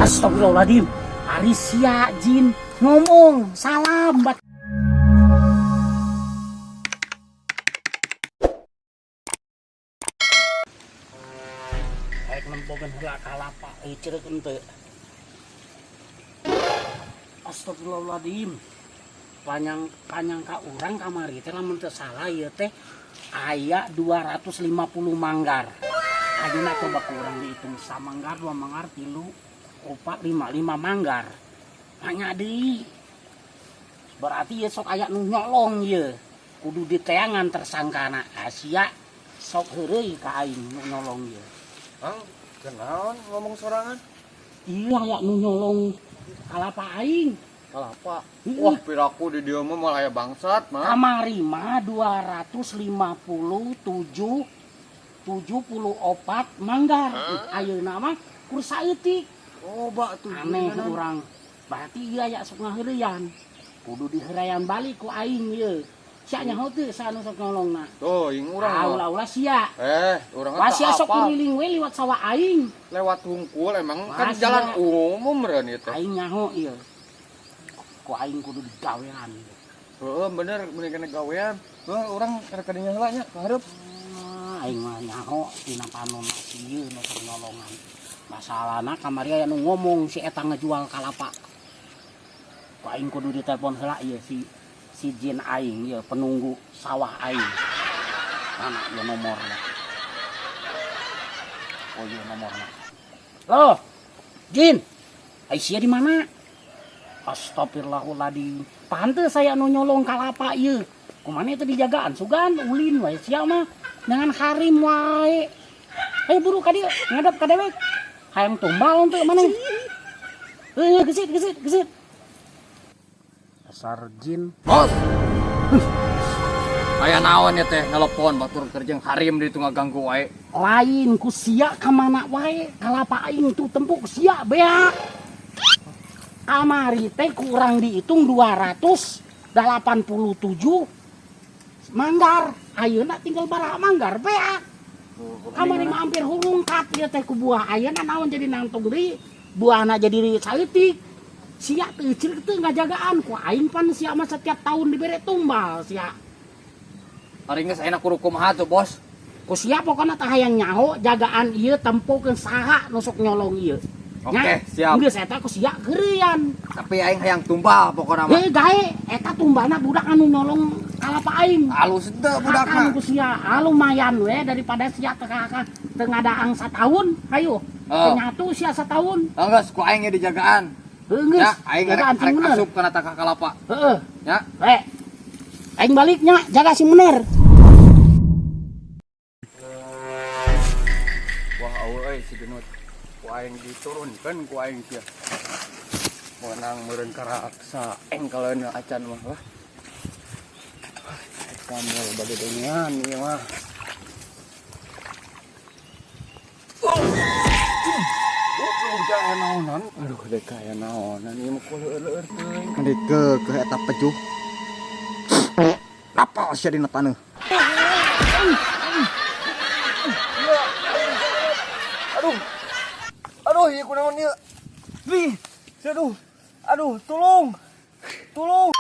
Astagfirullahaladzim. Ari sia jin ngomong salam bat. Rek nempokeun heula kalapa euy cereuk henteu. Astagfirullahaladzim. Panyang panyang ka urang kamari teh lamun teu salah ieu teh aya 250 manggar. Ayeuna coba ku urang dihitung samanggar, dua manggar, tilu, opat, lima, lima manggar. Nanya deui. Berarti ieu sok aya nu nyolong ieu. Kudu diteangan tersangkana. Asia sok heureuy ka aing nu nyolong ieu. Mang, kenaon ngomong sorangan? Iya aya nu nyolong kalapa aing. Kalapa. Wah, piraku di dieu mah moal aya bangsat, Mang. Kamari mah 257 74 manggar. Ayeuna mah kur saeutik. Coba tuh. Aneh urang. Berarti ieu aya sok ngaheureuyan. Kudu diheureuyan balik ku aing ieu. Sia nyaho teu sa anu sok nyolongna. Tuh, ing urang Ah, mah. ulah-ulah sia. Eh, urang Wah, teu sia sok apa. kuriling we liwat sawah aing. Lewat hungkul emang Wah, kan sia. jalan umum meureun ieu teh. Aing nyaho ieu. Ku aing kudu digawean. Heeh, bener bener kena gawean. Heuh, urang rek kadinya heula nya ka hareup. Ah, aing mah nyaho tina panonna si ieu nu sok nyolongan. Masalahna kamari aya nu ngomong si eta ngejual kalapa. Ku aing kudu ditelepon heula ieu si si jin aing ieu penunggu sawah aing. Mana ieu nomorna? Oh ieu nomorna. Loh, jin. Ai sia di mana? Astagfirullahaladzim. Pantes saya nu nyolong kalapa ieu. Kumana itu dijagaan sugan ulin wae sia mah. Jangan harim wae. Ayo buru ka dieu ngadep ka dewek. Hayang tumbal untuk maneh. Heuh gesit gesit gesit. Dasar jin. Bos. Aya naon ya teh nelpon batur keur jeung harim di ditu ngaganggu wae. Lain ku sia ka mana wae kalapa aing tuh tempuk sia beak. Kamari teh kurang dihitung 287 manggar. Ayeuna tinggal baraha manggar beak. Kamari mah hampir hurungkat ieu teh ku buah ayeuna naon jadi nangtung deui. Buahna jadi saeutik. Sia teu ceuk teu ngajagaan ku aing pan sia mah setiap tahun dibere tumbal sia. Ari geus ayeuna kudu kumaha tuh, Bos? Ku sia pokona teh hayang nyaho jagaan ieu tempokeun saha nu sok nyolong ieu. Oke, Nya, siap. Geus eta ku sia heureuyan. Tapi aing hayang tumbal pokona mah. Heuh gae eta tumbalna budak anu nyolong kalapa aing. Alus teu budakna. Akan ku sia, ah, lumayan we daripada sia teu kakak teu ngadaang sataun, hayu. Oh. Teu nyatu sia sataun. Oh, geus ku aing ge dijagaan. Heuh geus. Ya, aing rek jagaan sing rek bener. asup kana takah kalapa. Heeh. Ya. We. Aing baliknya jaga sing bener. Wah, eueuh euy si Genut. Ku aing diturunkeun ku aing sia. Meunang meureun karaksa engkaleun acan mah lah. Kamu bagedengan ieu mah. Aduh, naonan. Aduh, dek aya naonan ieu mah kuleur-leur teuing. Dek ke eta pejuh. Napal sia dina taneuh. Aduh. Aduh, ieu kunaon ieu? Wih, aduh. Aduh, tolong. Tolong.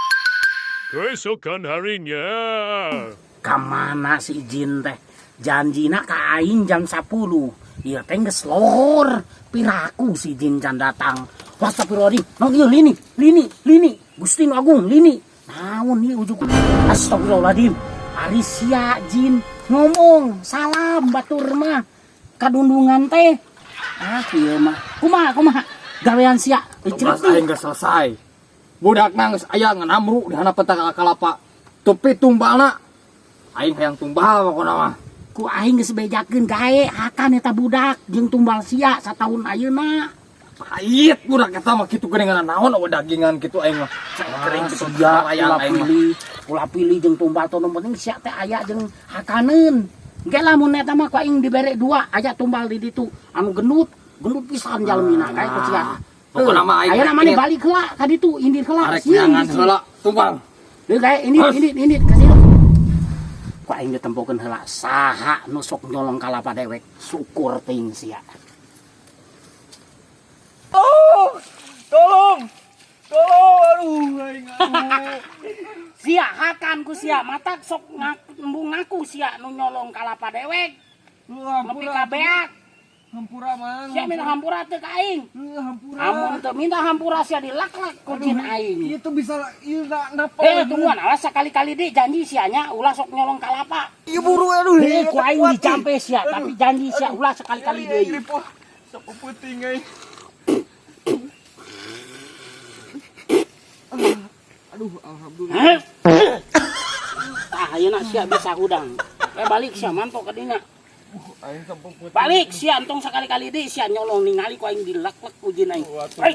Keesokan harinya. Kamana si jin teh? Janjina ka aing jam 10. Ieu teh geus lohor. Piraku si jin can datang. Astagfirullahaladzim. Naon ieu lini, lini, lini. Gusti nu Agung lini. Naon ieu ujug. Astagfirullahaladzim. Ari sia jin ngomong salam batur mah. Kadundungan teh. Ah ieu mah. Kumaha kumaha? Gawean sia. Tugas aing geus selesai. Budakna geus aya nganamru di handap tah kalapa. Tepi tumbalna. Aing hayang tumbal pokona mah. Ku aing geus bejakeun gae hakan eta budak jeung tumbal sia sataun ayeuna. Pahit budak eta mah kitu geuningan naon eueuh dagingan kitu aing mah. Kering kitu sia layang ulah aing mah. pilih, ulah pilih jeung tumbal teh nu penting sia teh aya jeung hakaneun. Engke lamun eta mah ku aing dibere dua aya tumbal di ditu anu gendut, gendut pisan jalmina gae ku sia. Pokona mah aing Ayeuna rek maneh ini. balik heula ka ditu, indit heula. Arek Sieun neangan sieun. heula tumbal. Deui gae indit Hus. indit indit ka situ. Ku aing ditempokeun heula saha nu sok nyolong kalapa dewek, syukur teuing sia. Oh! Ku sia matak sok ngaku, embung ngaku sia nu nyolong kalapa dewek. Nepi ka beak. Hampura, Mang. Sia minta hampura teu ka aing? Heuh, hampura. Amun teu minta hampura, sia dilaklak ku jin aing. Ieu tuh bisa ieu na napa. Eh, tungguan, awas sakali-kali di janji sia nya ulah sok nyolong kalapa. Ieu buru, aduh. Eh, ku aing dicampe sia, tapi janji sia ulah sekali-kali deui. Sapeuting euy. Aduh, alhamdulillah. Hah? Tah, ayeuna sia bisa hudang. Eh, balik sia mantok ka dinya. Aing sapeuting. Balik sia, entong sakali-kali deui sia nyolong, ningali ku aing dilaklak ku jin aing. Eh.